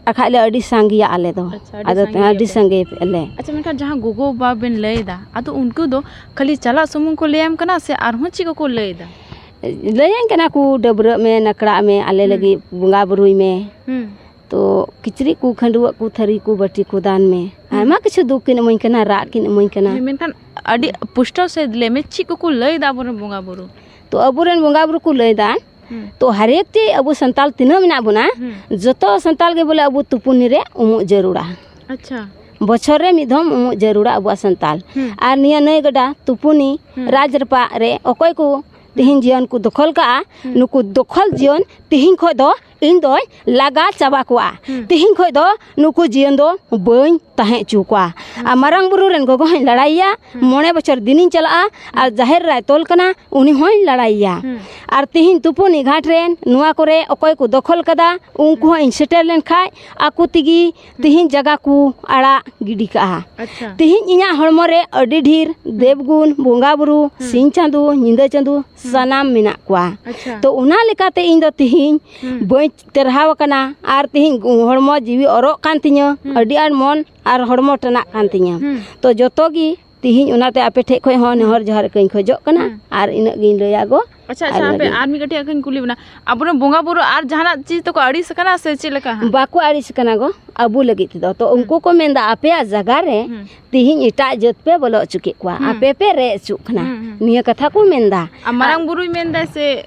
ᱟᱠᱷᱟᱡ ᱞᱮ ᱟᱹᱰᱤ ᱥᱟᱸᱜᱮᱭᱟ ᱟᱞᱮ ᱫᱚ᱾ ᱟᱪᱪᱷᱟ, ᱟᱹᱰᱤ ᱟᱫᱚ ᱥᱟᱸᱜᱮ ᱟᱹᱰᱤ ᱜᱮᱭᱟᱯᱮ᱾ ᱥᱟᱸᱜᱮ ᱞᱮ᱾ ᱟᱪᱪᱷᱟ, ᱢᱮᱱᱠᱷᱟᱱ ᱡᱟᱦᱟᱸ ᱜᱚᱜᱚ ᱵᱟᱵᱟ ᱵᱮᱱ ᱞᱟᱹᱭ ᱮᱫᱟ, ᱟᱫᱚ ᱩᱱᱠᱩ ᱫᱚ ᱠᱷᱟᱹᱞᱤ ᱪᱟᱞᱟᱜ ᱥᱩᱢᱩᱝ ᱠᱚ ᱞᱟᱹᱭᱟᱢ ᱠᱟᱱᱟ ᱥᱮ ᱟᱨᱦᱚᱸ ᱪᱮᱫ ᱠᱚᱠᱚ ᱞᱟᱹᱭ ᱮᱫᱟ? ᱞᱟᱹᱭᱟᱹᱧ ᱠᱟᱱᱟ ᱠᱚ, "ᱰᱟᱹᱵᱽᱨᱟᱹᱜ ᱢᱮ, ᱱᱟᱠᱲᱟᱜ ᱢᱮ, ᱟᱞᱮ ᱞᱟᱹᱜᱤᱫ ᱵᱚᱸᱜᱟ ᱵᱩᱨᱩᱭ ᱢᱮ᱾" ᱛᱚ ᱠᱤᱪᱨᱤᱡ ᱠᱚ, ᱠᱷᱟᱹᱰᱩᱣᱟᱹᱜ ᱠᱚ, ᱛᱷᱟᱹᱨᱤ ᱠᱚ, ᱵᱟᱹᱴᱤ ᱠᱚ ᱫᱟᱱ ᱢᱮ᱾ ᱟᱭᱢᱟ ᱠᱤᱪᱷᱩ ᱫᱩᱠ ᱠᱤᱱ ᱤᱢᱟᱹᱧ ᱠᱟᱱᱟ, ᱨᱟᱜ ᱠᱤᱱ ᱤᱢᱟᱹᱧ ᱠᱟᱱᱟ᱾ ᱦᱮᱸ, ᱢᱮᱱᱠᱷᱟᱱ ᱟᱹᱰᱤ ᱯᱩᱥᱴᱟᱹᱣ ᱥᱮ ᱞᱟᱹᱭ ᱢᱮ, ᱪᱮᱫ ᱠᱚᱠᱚ ᱞᱟᱹᱭ ᱮᱫᱟ ᱟᱵᱚᱨᱮᱱ ᱵᱚᱸᱜᱟ ᱵᱩᱨᱩ? ᱛᱚ ᱟᱵᱚᱨᱮᱱ ᱵᱚᱸᱜᱟ ᱵᱩᱨᱩ ᱠᱚ ᱞᱟᱹᱭ ᱮᱫᱟ, ᱛᱚ ᱦᱟᱨᱮᱠ ᱛᱮ ᱟᱵᱚ ᱥᱟᱱᱛᱟᱞ ᱛᱤᱱᱟᱹᱜ ᱢᱮᱱᱟᱜ ᱵᱚᱱᱟ, ᱡᱚᱛᱚ ᱥᱟᱱᱛᱟᱞ ᱜᱮ ᱵᱚᱞᱮ ᱟᱵᱚ ᱛᱩᱯᱩᱱᱤ ᱨᱮ ᱩᱢᱩᱜ ᱡᱟᱹᱨᱩᱲᱟ᱾ ᱟᱪᱪᱷᱟ᱾ ᱵᱚᱪᱷᱚᱨ ᱨᱮ ᱢᱤᱫ ᱫᱷᱚᱢ ᱩᱢᱩᱜ ᱡᱟᱹᱨᱩᱲᱟ ᱟᱵᱚᱣᱟᱜ ᱥᱟᱱᱛᱟᱞ᱾ ᱟᱨ ᱱᱤᱭᱟᱹ ᱱᱟᱹᱭ ᱜᱟᱰᱟ ᱛᱩᱯᱩᱱᱤ ᱨᱟᱡᱽ ᱨᱟᱯᱟᱜ ᱨᱮ ᱚᱠᱚᱭ ᱠᱚ ᱛᱤᱦᱤᱧ ᱡᱤᱭᱚᱱ ᱠᱚ ᱫᱚᱠᱷᱚᱞ ᱠᱟᱜᱼᱟ, ᱱᱩᱠᱩ ᱫᱚᱠᱷᱚᱞ ᱡᱤᱭᱚᱱ ᱛᱤᱦᱤᱧ ᱠᱷᱚᱡ ᱫᱚ ᱤᱧ ᱫᱚᱧ ᱞᱟᱜᱟ ᱪᱟᱵᱟ ᱠᱚᱣᱟ᱾ ᱛᱤᱦᱤᱧ ᱠᱷᱚᱡ ᱫᱚ ᱱᱩᱠᱩ ᱡᱤᱭᱚᱱ ᱫᱚ ᱵᱟᱹᱧ ᱛᱟᱦᱮᱸ ᱦᱚᱪᱚ ᱠᱚᱣᱟ᱾ ᱟᱨ ᱢᱟᱨᱟᱝ ᱵᱩᱨᱩ ᱨᱮᱱ ᱜᱚᱜᱚ ᱦᱚᱸᱧ ᱞᱟᱲᱟᱭᱮᱭᱟ, ᱢᱚᱬᱮ ᱵᱚᱪᱷᱚᱨ ᱫᱤᱱᱤᱧ ᱪᱟᱞᱟᱜᱼᱟ, ᱟᱨ ᱡᱟᱦᱮᱨ ᱨᱮᱭ ᱛᱚᱞ ᱠᱟᱱᱟ, ᱩᱱᱤ ᱦᱚᱸᱧ ᱞᱟᱲᱟᱭᱮᱭᱟ᱾ ᱟᱨ ᱛᱤᱦᱤᱧ ᱛᱩᱯᱩᱱᱤ ᱜᱷᱟᱴ ᱨᱮᱱ ᱱᱚᱣᱟ ᱠᱚᱨᱮ ᱚᱠᱚᱭ ᱠᱚ ᱫᱚᱠᱷᱚᱞ ᱠᱟᱫᱟ, ᱩᱱᱠᱩ ᱦᱚᱸ ᱤᱧ ᱥᱮᱴᱮᱨ ᱞᱮᱱ ᱠᱷᱟᱡ ᱟᱠᱚ ᱛᱮᱜᱮ ᱛᱤᱦᱤᱧ ᱡᱟᱭᱜᱟ ᱠᱚ ᱟᱲᱟᱜ ᱜᱤᱰᱤ ᱠᱟᱜᱼᱟ᱾ ᱟᱪᱪᱷᱟ᱾ ᱛᱤᱦᱤᱧ ᱤᱧᱟᱹᱜ ᱦᱚᱲᱢᱚ ᱨᱮ ᱟᱹᱰᱤ ᱰᱷᱮᱨ ᱫᱮᱵ ᱜᱩᱱ, ᱵᱚᱸᱜᱟ ᱵᱩᱨᱩ, ᱥᱤᱧ ᱪᱟᱸᱫᱚ, ᱧᱤᱫᱟᱹ ᱪᱟᱸᱫᱚ, ᱥᱟᱱᱟᱢ ᱢᱮᱱᱟᱜ ᱠᱚᱣᱟ᱾ ᱟᱪᱪᱷᱟ᱾ ᱛᱚ ᱚᱱᱟ ᱞᱮᱠᱟᱛᱮ ᱤᱧ ᱫᱚ ᱛᱤᱦᱤᱧ ᱵᱟᱹᱧ ᱛᱮᱨᱦᱟᱣ ᱟᱠᱟᱱᱟ ᱟᱨ ᱛᱤᱦᱤᱧ ᱦᱚᱲᱢᱚ ᱡᱤᱣᱤ ᱚᱨᱚᱜ ᱠᱟᱱ ᱛᱤᱧᱟᱹ, ᱟᱹᱰᱤ ᱟᱸᱴ ᱢᱚᱱ ᱟᱨ ᱦᱚᱲᱢᱚ ᱴᱟᱱᱟᱜ ᱠᱟᱱ ᱛᱤᱧᱟᱹ᱾ ᱛᱚ ᱡᱚᱛᱚ ᱜᱮ ᱛᱤᱦᱤᱧ ᱚᱱᱟᱛᱮ ᱟᱯᱮ ᱴᱷᱮᱡ ᱠᱷᱚᱡ ᱦᱚᱸ ᱱᱮᱦᱚᱨ ᱡᱚᱦᱟᱨ ᱠᱟᱹᱧ ᱠᱷᱚᱡᱚᱜ ᱠᱟᱱᱟ᱾ ᱟᱨ ᱤᱱᱟᱹᱜ ᱜᱤᱧ ᱞᱟᱹᱭᱟ ᱜᱚ᱾ ᱟᱪᱪᱷᱟ, ᱟᱪᱪᱷᱟ, ᱟᱨ ᱦᱟᱯᱮ, ᱟᱨ ᱢᱤᱫ ᱠᱟᱹᱴᱤᱡ ᱟᱜ ᱤᱧ ᱠᱩᱞᱤ ᱵᱮᱱᱟ, ᱟᱵᱚᱨᱮᱱ ᱵᱚᱸᱜᱟ ᱵᱩᱨᱩ ᱟᱨ ᱡᱟᱦᱟᱱᱟᱜ ᱪᱤᱡᱽ ᱛᱮᱠᱚ ᱟᱹᱲᱤᱥ ᱟᱠᱟᱱᱟ ᱥᱮ ᱪᱮᱫ ᱞᱮᱠᱟ ᱦᱟᱸᱜ? ᱵᱟᱠᱚ ᱟᱹᱲᱤᱥ ᱟᱠᱟᱱᱟ ᱜᱚ, ᱟᱵᱚ ᱞᱟᱹᱜᱤᱫ ᱛᱮᱫᱚ᱾ ᱛᱚ ᱩᱱᱠᱩ ᱠᱚ ᱢᱮᱱᱫᱟ, ᱟᱯᱮᱭᱟᱜ ᱡᱟᱭᱜᱟ ᱨᱮ ᱛᱤᱦᱤᱧ ᱮᱴᱟᱜ ᱡᱟᱹᱛ ᱯᱮ ᱵᱚᱞᱚ ᱦᱚᱪᱚ ᱠᱮᱫ ᱠᱚᱣᱟ, ᱟᱯᱮ ᱯᱮ ᱨᱮᱡ ᱦᱚᱪᱚᱜ ᱠᱟᱱᱟ᱾ ᱱᱤᱭᱟᱹ ᱠᱟᱛᱷᱟ ᱠᱚ ᱢᱮᱱᱫᱟ᱾ ᱟᱨ ᱢᱟᱨᱟᱝ ᱵᱩᱨᱩᱭ ᱢᱮᱱᱫᱟ ᱥᱮ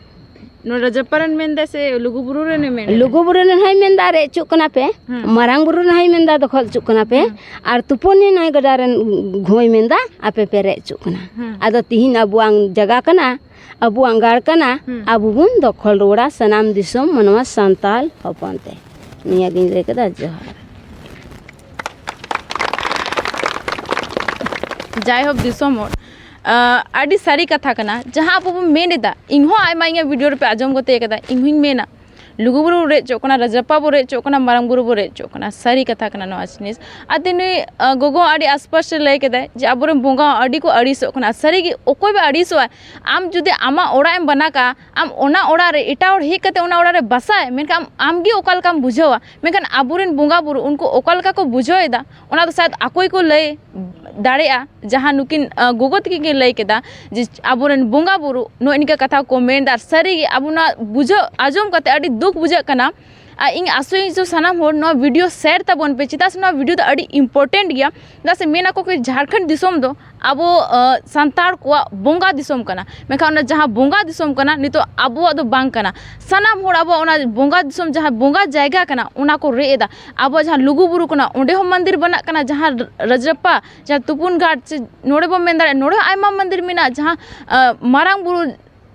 ᱱᱚᱰᱮ ᱨᱟᱡᱟᱯᱟᱨᱮᱱ ᱢᱮᱱᱫᱟ ᱥᱮ ᱞᱩᱜᱩ ᱵᱩᱨᱩ ᱨᱮᱱᱮ ᱢᱮᱱᱫᱟ? ᱞᱩᱜᱩ ᱵᱩᱨᱩ ᱨᱮᱱ ᱦᱚᱸᱭ ᱢᱮᱱᱫᱟ, ᱨᱮᱡ ᱦᱚᱪᱚᱜ ᱠᱟᱱᱟ ᱯᱮ᱾ ᱢᱟᱨᱟᱝ ᱵᱩᱨᱩ ᱨᱮᱱ ᱦᱚᱸᱭ ᱢᱮᱱᱫᱟ, ᱫᱚᱠᱷᱚᱞ ᱦᱚᱪᱚᱜ ᱠᱟᱱᱟ ᱯᱮ᱾ ᱟᱨ ᱛᱩᱯᱩᱱᱤ ᱱᱟᱹᱭ ᱜᱟᱰᱟ ᱨᱮᱱ ᱦᱚᱸᱭ ᱢᱮᱱᱫᱟ, ᱟᱯᱮ ᱯᱮ ᱨᱮᱡ ᱦᱚᱪᱚᱜ ᱠᱟᱱᱟ᱾ ᱟᱫᱚ ᱛᱤᱦᱤᱧ ᱟᱵᱚᱣᱟᱜ ᱡᱟᱭᱜᱟ ᱠᱟᱱᱟ, ᱟᱵᱚᱣᱟᱜ ᱜᱟᱲ ᱠᱟᱱᱟ, ᱟᱵᱚ ᱵᱚᱱ ᱫᱚᱠᱷᱚᱞ ᱨᱩᱣᱟᱹᱲᱟ ᱥᱟᱱᱟᱢ ᱫᱤᱥᱚᱢ ᱢᱟᱱᱣᱟ ᱥᱟᱱᱛᱟᱞ ᱦᱚᱯᱚᱱ ᱛᱮ᱾ ᱱᱤᱭᱟᱹᱜᱤᱧ ᱞᱟᱹᱭ ᱠᱮᱫᱟ᱾ ᱡᱚᱦᱟᱨ᱾ ᱡᱟᱭᱦᱳᱠ ᱫᱤᱥᱚᱢ ᱦᱚᱲ, ᱟᱸ, ᱟᱹᱰᱤ ᱥᱟᱹᱨᱤ ᱠᱟᱛᱷᱟ ᱠᱟᱱᱟ ᱡᱟᱦᱟᱸ ᱟᱵᱚ ᱵᱚᱱ ᱢᱮᱱ ᱮᱫᱟ᱾ ᱤᱧᱦᱚᱸ ᱟᱭᱢᱟ ᱤᱧᱟᱹᱜ ᱵᱷᱤᱰᱤᱭᱳ ᱨᱮᱯᱮ ᱟᱸᱡᱚᱢ ᱠᱟᱛᱮ ᱠᱟᱫᱟ, ᱤᱧᱦᱚᱸᱧ ᱢᱮᱱᱟ ᱞᱩᱜᱩᱵᱩᱨᱩ ᱵᱚ ᱨᱮᱡ ᱦᱚᱪᱚᱜ ᱠᱟᱱᱟ, ᱨᱟᱡᱽᱨᱟᱯᱟ ᱵᱚ ᱨᱮᱡ ᱦᱚᱪᱚᱜ ᱠᱟᱱᱟ, ᱢᱟᱨᱟᱝ ᱵᱩᱨᱩ ᱵᱚ ᱨᱮᱡ ᱦᱚᱪᱚᱜ ᱠᱟᱱᱟ᱾ ᱥᱟᱹᱨᱤ ᱠᱟᱛᱷᱟ ᱠᱟᱱᱟ ᱱᱚᱣᱟ ᱡᱤᱱᱤᱥ᱾ ᱟᱨ ᱛᱮ ᱱᱩᱭ, ᱟᱸ, ᱜᱚᱜᱚ ᱟᱹᱰᱤ ᱟᱥᱯᱟᱥ ᱨᱮ ᱞᱟᱹᱭ ᱠᱮᱫᱟᱭ ᱡᱮ ᱟᱵᱚᱨᱮᱱ ᱵᱚᱸᱜᱟ ᱟᱹᱰᱤ ᱠᱚ ᱟᱹᱲᱤᱥᱚᱜ ᱠᱟᱱᱟ᱾ ᱥᱟᱹᱨᱤᱜᱮ ᱚᱠᱚᱭ ᱵᱟ ᱟᱹᱲᱤᱥᱚᱜᱼᱟ? ᱟᱢ ᱡᱩᱫᱤ ᱟᱢᱟᱜ ᱚᱲᱟᱜ ᱮᱢ ᱵᱟᱱᱟ ᱠᱟᱜᱼᱟ, ᱟᱢ ᱚᱱᱟ ᱚᱲᱟᱜ ᱨᱮ ᱮᱴᱟᱜ ᱦᱚᱲ ᱦᱮᱡ ᱠᱟᱛᱮ ᱚᱱᱟ ᱚᱲᱟᱜ ᱨᱮ ᱵᱟᱥᱟᱭ, ᱢᱮᱱᱠᱷᱟᱱ ᱟᱢ, ᱟᱢ ᱜᱮ ᱚᱠᱟ ᱞᱮᱠᱟᱢ ᱵᱩᱡᱷᱟᱹᱣᱟ? ᱢᱮᱱᱠᱷᱟᱱ ᱟᱵᱚᱨᱮᱱ ᱵᱚᱸᱜᱟ ᱵᱩᱨᱩ ᱩᱱᱠᱩ ᱚᱠᱟ ᱞᱮᱠᱟ ᱠᱚ ᱵᱩᱡᱷᱟᱹᱣ ᱮᱫᱟ, ᱚᱱᱟ ᱫᱚ ᱥᱟᱭᱟᱫ ᱟᱠᱚ ᱜᱮᱠᱚ ᱞᱟᱹᱭ ᱫᱟᱲᱮᱭᱟᱜᱼᱟ᱾ ᱡᱟᱦᱟᱸ ᱱᱩᱠᱤᱱ, ᱟᱸ, ᱜᱚᱜᱚ ᱛᱟᱹᱠᱤᱱ ᱠᱤᱱ ᱞᱟᱹᱭ ᱠᱮᱫᱟ ᱡᱮ ᱟᱵᱚᱨᱮᱱ ᱵᱚᱸᱜᱟ ᱵᱩᱨᱩ ᱱᱚᱜᱼᱚᱭ ᱱᱤᱝᱠᱟ ᱠᱟᱛᱷᱟ ᱠᱚ ᱢᱮᱱ ᱮᱫᱟ, ᱟᱨ ᱥᱟᱹᱨᱤᱜᱮ ᱟᱵᱚ ᱱᱚᱣᱟ ᱵᱩᱡᱷᱟᱹᱣ ᱟᱸᱡᱚᱢ ᱠᱟᱛᱮ ᱟᱹᱰᱤ ᱫᱩᱠ ᱵᱩᱡᱷᱟᱹᱜ ᱠᱟᱱᱟ᱾ ᱟᱨ ᱤᱧ ᱟᱥᱚᱭᱟᱹᱧ ᱡᱮ ᱥᱟᱱᱟᱢ ᱦᱚᱲ ᱱᱚᱣᱟ video share ᱛᱟᱵᱚᱱ ᱯᱮ, ᱪᱮᱫᱟᱜ ᱥᱮ ᱱᱚᱣᱟ video ᱫᱚ ᱟᱹᱰᱤ important ᱜᱮᱭᱟ᱾ ᱪᱮᱫᱟᱜ ᱥᱮ ᱢᱮᱱ ᱟᱠᱚ ᱠᱤ ᱡᱷᱟᱲᱠᱷᱚᱸᱰ ᱫᱤᱥᱚᱢ ᱫᱚ ᱟᱵᱚ, ᱟᱸ, ᱥᱟᱱᱛᱟᱲ ᱠᱚᱣᱟᱜ ᱵᱚᱸᱜᱟ ᱫᱤᱥᱚᱢ ᱠᱟᱱᱟ, ᱢᱮᱱᱠᱷᱟᱱ ᱚᱱᱟ ᱡᱟᱦᱟᱸ ᱵᱚᱸᱜᱟ ᱫᱤᱥᱚᱢ ᱠᱟᱱᱟ ᱱᱤᱛᱚᱜ ᱟᱵᱚᱣᱟᱜ ᱫᱚ ᱵᱟᱝ ᱠᱟᱱᱟ᱾ ᱥᱟᱱᱟᱢ ᱦᱚᱲ ᱟᱵᱚᱣᱟᱜ ᱚᱱᱟ ᱵᱚᱸᱜᱟ ᱫᱤᱥᱚᱢ, ᱡᱟᱦᱟᱸ ᱵᱚᱸᱜᱟ ᱡᱟᱭᱜᱟ ᱠᱟᱱᱟ, ᱚᱱᱟ ᱠᱚ ᱨᱮᱡ ᱮᱫᱟ᱾ ᱟᱵᱚᱣᱟᱜ ᱡᱟᱦᱟᱸ ᱞᱩᱜᱩ ᱵᱩᱨᱩ ᱠᱟᱱᱟ, ᱚᱸᱰᱮ ᱦᱚᱸ ᱢᱚᱱᱫᱤᱨ ᱵᱮᱱᱟᱜ ᱠᱟᱱᱟ, ᱡᱟᱦᱟᱸ ᱨᱟᱡᱽᱨᱟᱯᱟ, ᱡᱟᱦᱟᱸ ᱛᱩᱯᱩᱱ ᱜᱷᱟᱴ, ᱥᱮ ᱱᱚᱰᱮ ᱵᱚᱱ ᱢᱮᱱ ᱫᱟᱲᱮᱭᱟᱜᱼᱟ, ᱱᱚᱰᱮ ᱦᱚᱸ ᱟᱭᱢᱟ ᱢᱚᱱᱫᱤᱨ ᱢᱮᱱᱟᱜᱼᱟ, ᱡᱟᱦᱟᱸ, ᱟᱸ, ᱢᱟᱨᱟᱝ ᱵᱩᱨᱩ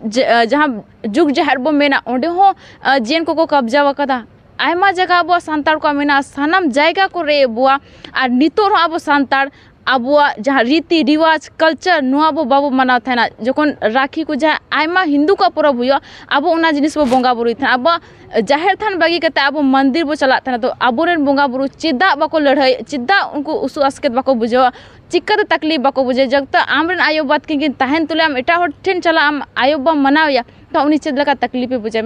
ᱡᱮ, ᱟᱸ, ᱡᱟᱦᱟᱸ ᱡᱩᱜᱽ ᱡᱟᱦᱮᱨ ᱵᱚᱱ ᱢᱮᱱᱟ, ᱚᱸᱰᱮ ᱦᱚᱸ, ᱟᱸ, ᱡᱮᱱ ᱠᱚᱠᱚ ᱠᱟᱵᱽᱡᱟ ᱟᱠᱟᱫᱟ᱾ ᱟᱭᱢᱟ ᱡᱟᱭᱜᱟ ᱟᱵᱚᱣᱟᱜ ᱥᱟᱱᱛᱟᱲ ᱠᱚᱣᱟᱜ ᱢᱮᱱᱟᱜᱼᱟ, ᱥᱟᱱᱟᱢ ᱡᱟᱭᱜᱟ ᱠᱚ ᱨᱮᱡ ᱮᱫ ᱵᱚᱣᱟ᱾ ᱟᱨ ᱱᱤᱛᱚᱜ ᱦᱚᱸ ᱟᱵᱚ ᱥᱟᱱᱛᱟᱲ ᱟᱵᱚᱣᱟᱜ ᱡᱟᱦᱟᱸ ᱨᱤᱛᱤ ᱨᱤᱣᱟᱡᱽ, culture, ᱱᱚᱣᱟ ᱵᱚ ᱵᱟᱵᱚ ᱢᱟᱱᱟᱣ ᱛᱟᱦᱮᱱᱟ᱾ ᱡᱚᱠᱷᱚᱱ ᱨᱟᱠᱷᱤ ᱠᱚ, ᱡᱟᱦᱟᱸ ᱟᱭᱢᱟ ᱦᱤᱱᱫᱩ ᱠᱚᱣᱟᱜ ᱯᱚᱨᱚᱵᱽ ᱦᱩᱭᱩᱜᱼᱟ, ᱟᱵᱚ ᱚᱱᱟ ᱡᱤᱱᱤᱥ ᱵᱚ ᱵᱚᱸᱜᱟ ᱵᱩᱨᱩᱭ ᱛᱟᱦᱮᱱᱟ᱾ ᱟᱵᱚᱣᱟᱜ ᱡᱟᱦᱮᱨ ᱛᱷᱟᱱ ᱵᱟᱹᱜᱤ ᱠᱟᱛᱮ ᱟᱵᱚ ᱢᱚᱱᱫᱤᱨ ᱵᱚ ᱪᱟᱞᱟᱜ ᱛᱟᱦᱮᱱᱟ᱾ ᱛᱚ ᱟᱵᱚᱨᱮᱱ ᱵᱚᱸᱜᱟ ᱵᱩᱨᱩ ᱪᱮᱫᱟᱜ ᱵᱟᱠᱚ ᱞᱟᱹᱲᱦᱟᱹᱭ, ᱪᱮᱫᱟᱜ ᱩᱱᱠᱩ ᱩᱥᱩ ᱟᱥᱠᱮᱛ ᱵᱟᱠᱚ ᱵᱩᱡᱷᱟᱹᱣᱟ, ᱪᱤᱠᱟᱹᱛᱮ ᱛᱟᱠᱞᱤᱯ ᱵᱟᱠᱚ ᱵᱩᱡᱷᱟᱹᱣᱟ? ᱡᱚᱛᱚ ᱟᱢᱨᱮᱱ ᱟᱭᱳ ᱵᱟᱵᱟ ᱛᱟᱹᱠᱤᱱ ᱠᱤᱱ ᱛᱟᱦᱮᱱ ᱛᱩᱞᱩᱡ ᱟᱢ ᱮᱴᱟᱜ ᱦᱚᱲ ᱴᱷᱮᱱ ᱪᱟᱞᱟᱜ ᱟᱢ, ᱟᱭᱳ ᱵᱟᱵᱟᱢ ᱢᱟᱱᱟᱣ ᱮᱭᱟ, ᱛᱚ ᱩᱱᱤ ᱪᱮᱫ ᱞᱮᱠᱟ ᱛᱟᱠᱞᱤᱯ ᱮ ᱵᱩᱡᱟ?